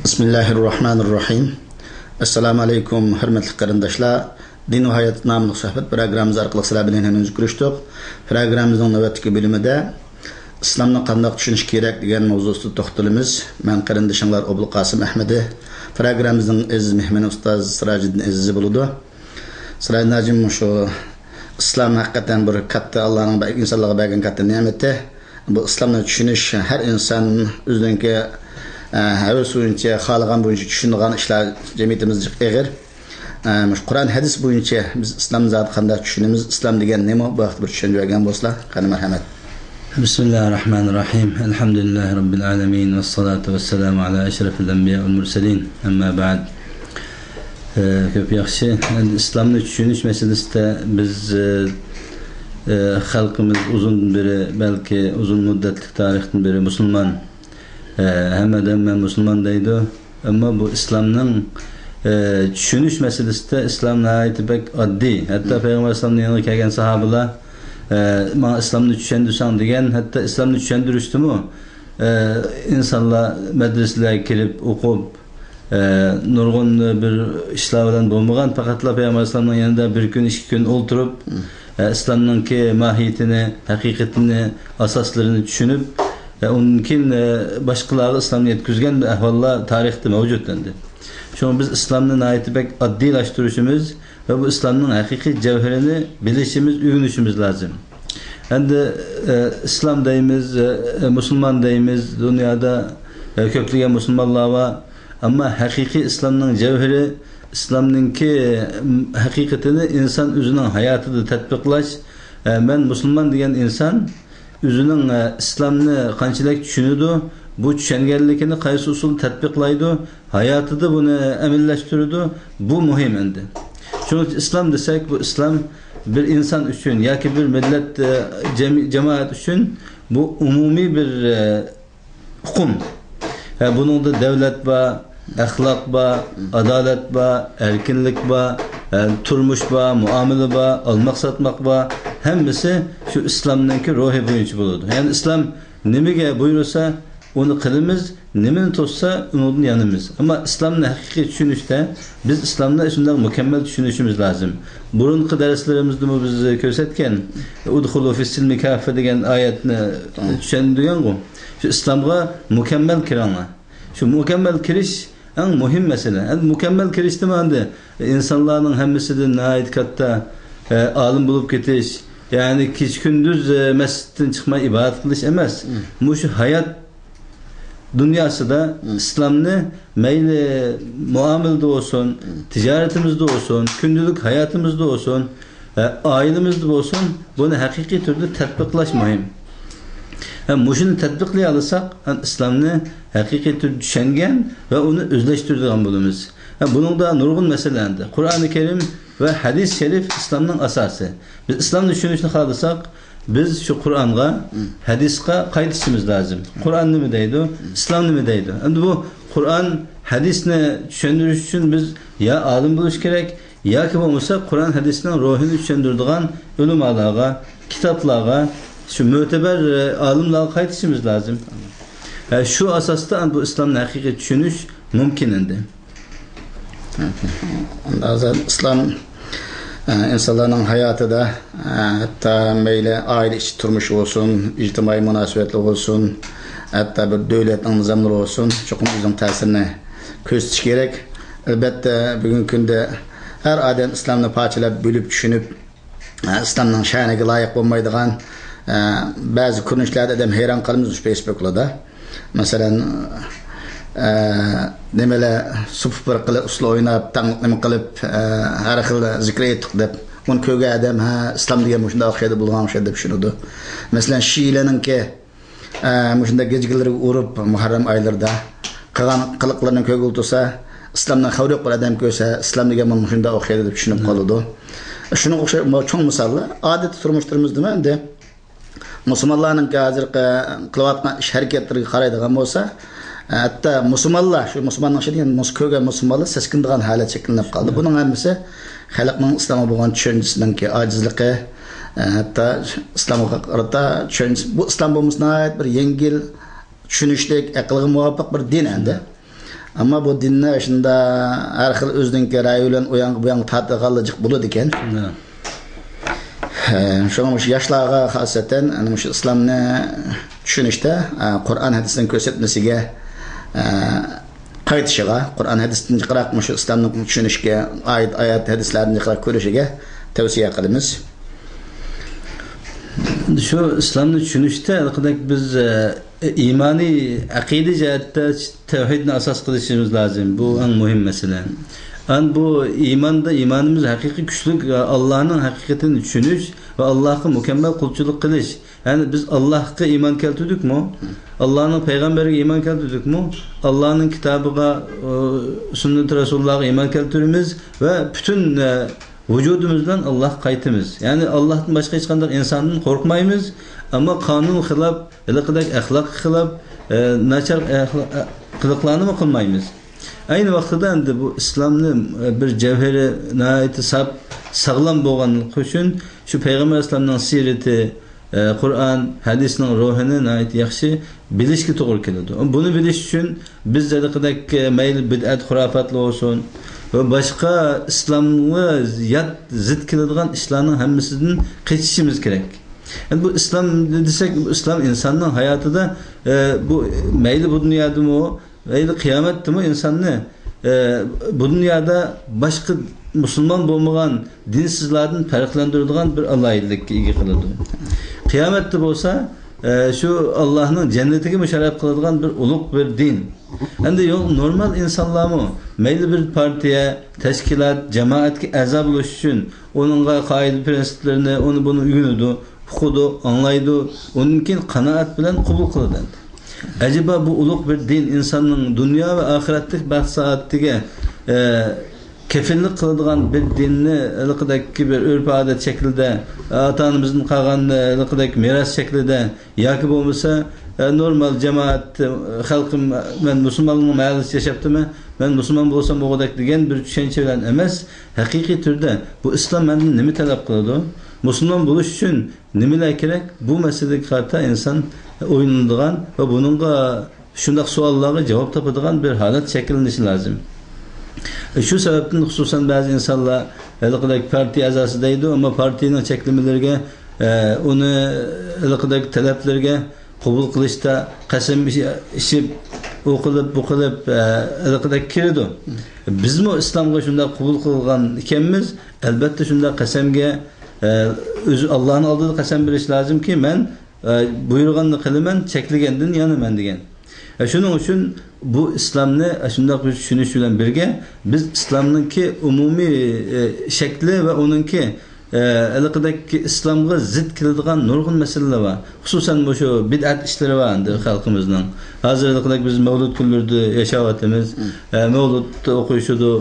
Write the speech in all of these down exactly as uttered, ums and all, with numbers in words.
بىسمىللاھىررەھمانىررەھىم. ئەسسالامۇ ئەلەيكۇم، ھۆرمەتلىك قېرىنداشلار. دىن ۋە ھايات ناملىق سۆھبەت پروگراممىمىز ئارقىلىق سىلەر بىلەن ھەممىمىز كۆرۈشتۇق. پروگراممىمىزنىڭ نۆۋەتتىكى بۆلۈمىدە ئىسلامنى قانداق چۈشىنىش كېرەك دېگەن ماۋزۇ ئۈستىدە توختىلىمىز. مەن قېرىندىشىڭلار ئوبۇلقاسىم ئەھمىدى. پروگراممىمىزنىڭ ئەزىز مېھمىنى ئۇستاز سىراجىدىن ئەزىزى بولىدۇ. سىراجىدىن ھاجىم، شۇ ئىسلام ھەقىقەتەن بىر كاتتا، ئاللانىڭ بە-، ئىنسانلارغا بەرگەن كاتتا نېمىتى. بۇ ئىسلامنى چۈشىنىش ھەر ئىنسان ئۆزىنىڭكى، ئە، ھەۋەس بويىچە، خالىغان بويىچە چۈشىنىدىغان ئىشلار جەمئىيىتىمىزدە جىق ئېغىر. ئە، مۇشۇ قۇرئان، ھەدىس بويىچە بىز ئىسلامنى زادى قانداق چۈشىنىمىز، ئىسلام دېگەن نېمە، بۇ ھەقتە بىر چۈشەندۈرۈپ بەرگەن بولسىلا، قېنى، مەرھەمەت. بىسمىللاھىررەھمانىررەھىم. ئەلھەمدۇلىللاھى رەببىل ئالەمىن. ۋەسسالاتۇ ۋەسسالامۇ ئالا ئەشرەفىل ئەنبىيا ۋەل مۇرسەلىن. ئەمما بەئد. ئە، كۆپ ياخشى. ئەمدى ئىسلامنى چۈشىنىش مەسىلىسىدە بىز، ئە، ئە، خەلقىمىز ئۇزۇن بېرى، بەلكى ئۇزۇن مۇددەتلىك تارىختىن بېرى مۇسۇلمان. ئە، ھەممە ئادەم «مەن مۇسۇلمان» دەيدۇ. ئەمما بۇ ئىسلامنىڭ، ئە، چۈشىنىش مەسىلىسىدە ئىسلام ناھايىتى بەك ئاددىي. ھەتتا پەيغەمبەر ئەلەيھىسسالامنىڭ يېنىغا كەلگەن ساھابىلار، ئە، «ماڭا ئىسلامنى چۈشەندۈرسەڭ» دېگەن، ھەتتا ئىسلامنى چۈشەندۈرۈشتىمۇ، ئە، ئىنسانلار مەدرىسىلەرگە كىرىپ ئوقۇپ، ئە، نۇرغۇن بىر ئىشلار بىلەن بولمىغان، پەقەتلا پەيغەمبەر ئەلەيھىسسالامنىڭ يېنىدا بىر كۈن، ئىككى كۈن ئولتۇرۇپ، ئە، ئىسلامنىڭكى ماھىيىتىنى، ھەقىقىتىنى، ئاساسلىرىنى چۈشىنىپ، ئە، ئۇندىن كېيىن، ئە، باشقىلارغا ئىسلامنى يەتكۈزگەن ئەھۋاللار تارىختا مەۋجۇت ئەمدى. شۇڭا بىز ئىسلامنى ناھايىتى بەك ئاددىيلاشتۇرۇشىمىز ۋە بۇ ئىسلامنىڭ ھەقىقىي جەۋھىرىنى بىلىشىمىز، ئۆگىنىشىمىز لازىم. ئەمدى، ئە، ئىسلام دەيمىز، ئە، مۇسۇلمان دەيمىز، دۇنيادا، ئە، كۆپلىگەن مۇسۇلمانلار بار. ئەمما ھەقىقىي ئىسلامنىڭ جەۋھىرى، ئىسلامنىڭكى، ئە، ھەقىقىتىنى ئىنسان ئۆزىنىڭ ھاياتىدا تەتبىقلاش. ئە، مەن مۇسۇلمان دېگەن ئىنسان ئۆزىنىڭ، ئە، ئىسلامنى قانچىلىك چۈشىنىدۇ، بۇ چۈشەنگەنلىكىنى قايسى ئۇسۇلدا تەتبىقلايدۇ، ھاياتىدا بۇنى ئەمەلىيلەشتۈرىدۇ، بۇ مۇھىم ئەمدى. شۇنىڭ ئۈچۈن ئىسلام دېسەك، بۇ ئىسلام بىر ئىنسان ئۈچۈن ياكى بىر مىللەت، ئە، جەمئىي-، جامائەت ئۈچۈن بۇ ئومۇمىي بىر، ئە، ئۇقۇم. ھە، بۇنىڭدا دۆلەت بار، ئەخلاق بار، ئادالەت بار، ئەركىنلىك بار، ھە، تۇرمۇش بار، مۇئامىلە بار، ئالماق ساتماق بار. ھەممىسى شۇ ئىسلامنىڭكى روھى بويىچە بولىدۇ. يەنى ئىسلام نېمىگە بۇيرۇسا، ئۇنى قىلىمىز، نېمىنى توسسا، ئۇنىڭدىن يانىمىز. ئەمما ئىسلامنى ھەقىقىي چۈشىنىشتە بىز ئىسلامنى شۇنداق مۇكەممەل چۈشىنىشىمىز لازىم. بۇرۇنقى دەرسلىرىمىزدىمۇ بىز كۆرسەتكەن، «ئۇدخۇلۇ فىسسىلمى كاففە» دېگەن ئايەتنى چۈشەندۈرگەنغۇ. شۇ ئىسلامغا مۇكەممەل كىرىڭلار. شۇ مۇكەممەل كىرىش ئەڭ مۇھىم مەسىلە. ئەمدى مۇكەممەل كىرىشتىمۇ ئەمدى ئىنسانلارنىڭ ھەممىسىدىن ناھايىتى كاتتا، ئە، ئالىم بولۇپ كېتىش، يەنى كېچە-كۈندۈز، ئە، مەسچىتتىن چىقماي ئىبادەت قىلىش ئەمەس. مۇشۇ ھايات دۇنياسىدا ئىسلامنى مەيلى مۇئامىلىدە بولسۇن، تىجارىتىمىزدە بولسۇن، كۈندىلىك ھاياتىمىزدا بولسۇن، ئە، ئائىلىمىزدە بولسۇن، بۇنى ھەقىقىي تۈردە تەتبىقلاش مۇھىم. ھە، مۇشۇنى تەتبىقلىيالىساق، ھە، ئىسلامنى ھەقىقىي تۈردە چۈشەنگەن ۋە ئۇنى ئۆزلەشتۈرىدىغان بولىمىز. ھە، بۇنىڭدا نۇرغۇن مەسىلە ئەمدى. قۇرئانى كەرىم ۋە ھەدىس شەرىف ئىسلامنىڭ ئاساسى. بىز ئىسلامنى چۈشىنىشنى خالىساق، بىز شۇ قۇرئانغا، ھەدىسقا قايتىشىمىز لازىم. قۇرئان نېمە دەيدۇ؟ ئىسلام نېمە دەيدۇ؟ ئەمدى بۇ قۇرئان، ھەدىسنى چۈشەندۈرۈش ئۈچۈن بىز يا ئالىم بولۇش كېرەك، ياكى بولمىسا قۇرئان ھەدىسنىڭ روھىنى چۈشەندۈرىدىغان ئۆلىمالارغا، كىتابلارغا، شۇ مۆتىبەر، ئە، ئالىملارغا قايتىشىمىز لازىم. ھە، شۇ ئاساستا بۇ ئىسلامنى ھەقىقىي چۈشىنىش مۇمكىن ئەمدى. ھازىر ئىسلام، ئە، ئىنسانلارنىڭ ھاياتىدا، ئە، ھەتتا مەيلى ئائىلە ئىچى تۇرمۇشى بولسۇن، ئىجتىمائىي مۇناسىۋەتلىرى بولسۇن، ھەتتا بىر دۆلەتنىڭ نىزاملىرى بولسۇن، چوقۇم ئۆزىنىڭ تەسىرىنى كۆرسىتىشى كېرەك. ئەلبەتتە، بۈگۈنكى كۈندە ھەر ئادەم ئىسلامنى پارچىلاپ، بۆلۈپ چۈشىنىپ، ئە، ئىسلامنىڭ شەنىگە لايىق بولمايدىغان، ئە، بەزى كۆرۈنۈشلەردە ئادەم ھەيران قالىمىز مۇشۇ فېيسبۇكلاردا. مەسىلەن، ئە، نېمىلەر سۇپا پىر قىلىپ، ئۇسسۇل ئويناپ، تاڭ نېمە قىلىپ، ئە، ھەر خىل زىكىر ئېيتتۇق دەپ، ئۇنى كۆرگەن ئادەم، ھە، ئىسلام دېگەن مۇشۇنداق ئوخشايدۇ، بۇلغان ئوخشايدۇ دەپ چۈشىنىدۇ. مەسىلەن، شىئىلەرنىڭكى ئە، مۇشۇنداق گىجگىلىرىگە ئۇرۇپ، مۇھەررەم ئايلىرىدا قىلغان قىلىقلىرىنى كۆرگىلى تۇرسا، ئىسلامدىن خەۋىرى يوق بىر ئادەم كۆرسە، ئىسلام دېگەن مانا مۇشۇنداق ئوخشايدۇ دەپ چۈشىنىپ قالىدۇ. شۇنىڭغا ئوخشاش چوڭ مىساللار. ئادەتتە تۇرمۇشلىرىمىزدىمۇ ئەمدى مۇسۇلمانلارنىڭكى ھازىرقى قىلىۋاتقان ئىش ھەرىكەتلىرىگە قارايدىغان بولسا، ھەتتا مۇسۇلمانلار، شۇ مۇسۇلماننىڭ ئىچىدە مۇس-، كۆرگەن مۇسۇلمانلار سەسكىنىدىغان ھالەت شەكىللىنىپ قالدى. بۇنىڭ ھەممىسى خەلقنىڭ ئىسلامغا بولغان چۈشەنچىسىنىڭكى ئاجىزلىقى، ئە، ھەتتا ئىسلامغا قارىتا چۈشەنچىسى، بۇ ئىسلام بولمىسا ناھايىتى بىر يەڭگىل، چۈشىنىشلىك، ئەقىلگە مۇۋاپىق بىر دىن ئەمدى. ئەمما بۇ دىننى شۇنداق ھەر خىل ئۆزىنىڭكى رايى بىلەن ئۇ ياققا بۇ ياققا تارتىۋالىدىغانلىق بولىدىكەن. ھە. ھە، شۇڭا مۇشۇ ياشلارغا خاسەتەن، ئەنە مۇشۇ ئىسلامنى چۈشىنىشتە، ئە، قۇرئان ھەدىسنىڭ كۆرسەتمىسىگە، ئە، قايتىشىغا، قۇرئان ھەدىستىن جىقراق مۇشۇ ئىسلامنى چۈشىنىشكە، ئايەت، ئايەت ھەدىسلەردىن جىقراق كۆرۈشىگە تەۋسىيە قىلىمىز. شۇ ئىسلامنى چۈشىنىشتە ھېلىقىدەك بىز، ئە، ئىمانىي، ئەقىدە جەھەتتە تەۋھىدنى ئاساس قىلىشىمىز لازىم. بۇ ئەڭ مۇھىم مەسىلە. ئەن بۇ ئىماندا، ئىمانىمىز ھەقىقىي كۈچلۈك، ئاللانىڭ ھەقىقىتىنى چۈشىنىش ۋە ئاللاغا مۇكەممەل قۇلچىلىق قىلىش. يەنى بىز ئاللاھقا ئىمان كەلتۈردۇقمۇ؟ ئاللانىڭ پەيغەمبىرىگە ئىمان كەلتۈردۇقمۇ؟ ئاللانىڭ كىتابىغا، ئۇ، سۈننىتى رەسۇلۇللاھقا ئىمان كەلتۈرىمىز ۋە پۈتۈن، ئە، ۋۇجۇدىمىز بىلەن ئاللاھقا قايتىمىز. يەنى ئاللاھتىن باشقا ھېچقانداق ئىنساندىن قورقمايمىز، ئەمما قانۇن خىلاپ، ھېلىقىدەك ئەخلاققا خىلاپ، ئە، ناچار ئەخلا-، ئە، قىلىقلارنىمۇ قىلمايمىز. ئەينى ۋاقتىدا ئەمدى بۇ ئىسلامنى، ئە، بىر جەۋھىرى ناھايىتى ساپ، ساغلام بولغانلىقى ئۈچۈن شۇ پەيغەمبەر ئەلەيھىسسالامنىڭ سىيرىتى، ئە، قۇرئان، ھەدىسنىڭ روھىنى ناھايىتى ياخشى بىلىشكە توغرا كېلىدۇ. بۇنى بىلىش ئۈچۈن بىز ھېلىقىدەك، ئە، مەيلى بىدئەت، خۇراپاتلار بولسۇن ۋە باشقا ئىسلامغا يات، زىت كېلىدىغان ئىشلارنىڭ ھەممىسىدىن قېچىشىمىز كېرەك. ئەمدى بۇ ئىسلام دېسەك، بۇ ئىسلام ئىنساننىڭ ھاياتىدا، ئە، بۇ مەيلى بۇ دۇنيادىمۇ، مەيلى قىيامەتتىمۇ ئىنساننى، ئە، بۇ دۇنيادا باشقا مۇسۇلمان بولمىغان دىنسىزلاردىن پەرقلەندۈرىدىغان بىر ئالاھىدىلىككە ئىگە قىلىدۇ. قىيامەتتە بولسا، ئە، شۇ ئاللاھنىڭ جەننىتىگە مۇشەررەپ قىلىدىغان بىر ئۇلۇغ بىر دىن. ئەمدى يوق، نورمال ئىنسانلارمۇ مەيلى بىر پارتىيە، تەشكىلات، جامائەتكە ئەزا بولۇش ئۈچۈن ئۇنىڭغا قائىدە پىرىنسىپلىرىنى، ئۇنى بۇنى ئۆگىنىدۇ، ئۇقىدۇ، ئاڭلايدۇ، ئۇنىڭ كېيىن قانائەت بىلەن قوبۇل قىلىدۇ ئەمدى. ئەجەبا بۇ ئۇلۇغ بىر دىن ئىنساننىڭ دۇنيا ۋە ئاخىرەتلىك بەخت سائادىتىگە، ئە، كېفىللىك قىلىدىغان بىر دىننى ھېلىقىدەككى بىر ئۆرپ-ئادەت شەكلىدە، ئاتا-ئانىمىزدىن قالغان، ئە، ھېلىقىدەك مىراس شەكلىدە ياكى بولمىسا، ئە، نورمال جامائەت، ئە، خەلقىم، مەن مۇسۇلمانلارنىڭ مەھەللىسىدە ياشاپتىمەن، مەن مۇسۇلمان بولسام بولغۇدەك دېگەن بىر چۈشەنچە بىلەن ئەمەس، ھەقىقىي تۈردە بۇ ئىسلام مەندىن نېمە تەلەپ قىلىدۇ؟ مۇسۇلمان بولۇش ئۈچۈن نېمىلەر كېرەك؟ بۇ مەسىلىگە قارىتا ئىنسان ئويلىنىدىغان ۋە بۇنىڭغا شۇنداق سوئاللارغا جاۋاب تاپىدىغان بىر ھالەت شەكىللىنىشى لازىم. شۇ سەۋەبتىن خۇسۇسەن بەزى ئىنسانلار ھېلىقىدەك پارتىيە ئەزاسى دەيدۇ، ئەمما پارتىيىنىڭ چەكلىمىلىرىگە، ئە، ئۇنى ھېلىقىدەك تەلەپلىرىگە قوبۇل قىلىشتا قەسەم ئىچىپ، ئۇ قىلىپ، بۇ قىلىپ، ئە، ھېلىقىدەك كىرىدۇ. بىزمۇ ئىسلامغا شۇنداق قوبۇل قىلغان ئىكەنمىز، ئەلبەتتە شۇنداق قەسەمگە، ئە، ئۆزى ئاللانىڭ ئالدىدا قەسەم بېرىش لازىمكى، مەن ئە، بۇيرۇغاننى قىلىمەن، چەكلىگەندىن يانىمەن دېگەن. ئە، شۇنىڭ ئۈچۈن بۇ ئىسلامنى، ئە، شۇنداق بىر چۈشىنىش بىلەن بىرگە، بىز ئىسلامنىڭكى ئومۇمىي، ئە، شەكلى ۋە ئۇنىڭكى، ئە، ھېلىقىدەك ئىسلامغا زىت كېلىدىغان نۇرغۇن مەسىلىلەر بار. خۇسۇسەن مۇشۇ بىدئەت ئىشلىرى بار ئەمدى خەلقىمىزنىڭ. ھازىر ھېلىقىدەك بىز مەۋلۇت كۈنلىرىدە ياشاۋاتىمىز. مم. ئە، مەۋلۇت ئوقۇيۇشىدۇ،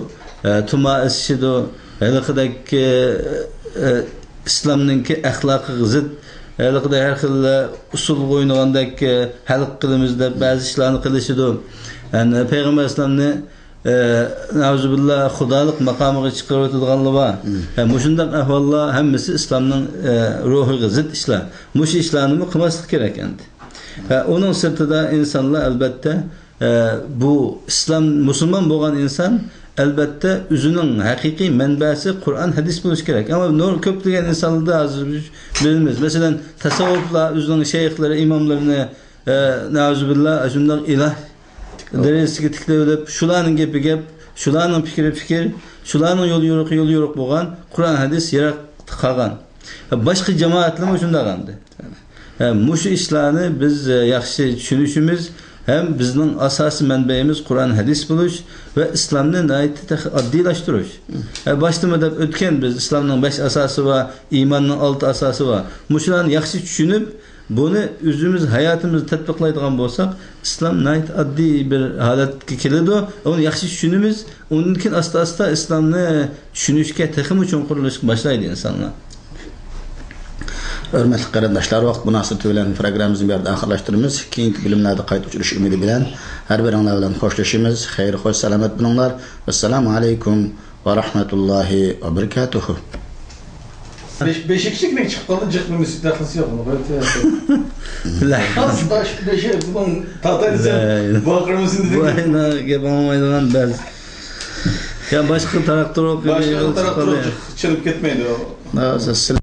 ئە، تۇما ئېسىشىدۇ. ھېلىقىدەك، ئە، ئە، ئىسلامنىڭكى ئەخلاقىغا زىت، ھېلىقىدەك ھەر خىل ئۇسسۇلغا ئوينىغاندەك، ئە، ھەلقە قىلىمىز دەپ بەزى ئىشلارنى قىلىشىدۇ. يەنى پەيغەمبەر ئەلەيھىسسالامنى، ئە، نەئۇزۇبىللا، خۇدالىق ماقامىغا چىقىرىۋېتىدىغانلار بار. مم. ھە، مۇشۇنداق ئەھۋاللار ھەممىسى ئىسلامنىڭ، ئە، روھىغا زىت ئىشلار. مۇشۇ ئىشلارنىمۇ قىلماسلىق كېرەك ئەمدى. ھە، ئۇنىڭ سىرتىدا ئىنسانلار ئەلبەتتە ئە، بۇ ئىسلام، مۇسۇلمان بولغان ئىنسان، ئەلبەتتە، ئۆزىنىڭ ھەقىقىي مەنبەسى قۇرئان، ھەدىس بولۇشى كېرەك. ئەمما نۇر كۆپلىگەن ئىنسانلاردا ھازىر بىز بىلىمىز. مەسىلەن، تەسەۋۋۇپلار ئۆزىنىڭ شەيخلىرى، ئىماملىرىنى، ئە، نەئۇزۇبىللا، شۇنداق ئىلاھ دەرىجىسىگە تىكلەۋېلىپ، شۇلارنىڭ گېپى گەپ، شۇلارنىڭ پىكرى پىكىر، شۇلارنىڭ يولى يورۇقى يول يورۇق بولغان، قۇرئان، ھەدىس يىراق قالغان. باشقا جامائەتلەرمۇ شۇنداق ئەمدى. ھە، مۇشۇ ئىشلارنى بىز، ئە، ياخشى چۈشىنىشىمىز ھەم بىزنىڭ ئاساسىي مەنبەيىمىز قۇرئان، ھەدىس بولۇش ۋە ئىسلامنى ناھايىتى تېخى ئاددىيلاشتۇرۇش. ھە، باشتىمۇ دەپ ئۆتكەن بىز، ئىسلامنىڭ بەش ئاساسى بار، ئىماننىڭ ئالتە ئاساسى بار. مۇشۇلارنى ياخشى چۈشىنىپ، بۇنى ئۆزىمىز ھاياتىمىزدا تەتبىقلايدىغان بولساق، ئىسلام ناھايىتى ئاددىي بىر ھالەتكە كېلىدۇ. ئۇنى ياخشى چۈشىنىمىز، ئۇندىن كېيىن ئاستا-ئاستا ئىسلامنى چۈشىنىشكە تېخىمۇ چوڭقۇرلىشىشقا باشلايدۇ ئىنسانلار. ھۆرمەتلىك قېرىنداشلار، ۋاقىت مۇناسىۋىتى بىلەن پروگراممىمىزنى بۇ يەردە ئاخىرلاشتۇرىمىز. كېيىنكى بۆلۈملەردە قايتا ئۇچرىشىش ئۈمىدى بىلەن ھەر بىرىڭلار بىلەن خوشلىشىمىز. خەير خوش، سالامەت بولۇڭلار. ۋەسسالامۇ ئەلەيكۇم ۋە رەھمەتۇللاھى ۋە بەرىكاتۇھۇ. بەش، بەشى كىچىكنىڭ چىقىپ قالدى، جىق نېمىسى دەخلىسى يوق. بىلە. باش، بەشى بۇنىڭ تاتاي دېسەم، بىلە. باقىرمىسىن بۇ دېدىم. ئاينا گەپ ئاڭلىمايدىغان بەز. يا باشقا تراكتور باشقا تراكتور چىقىپ كەتمەيدۇ. سىلە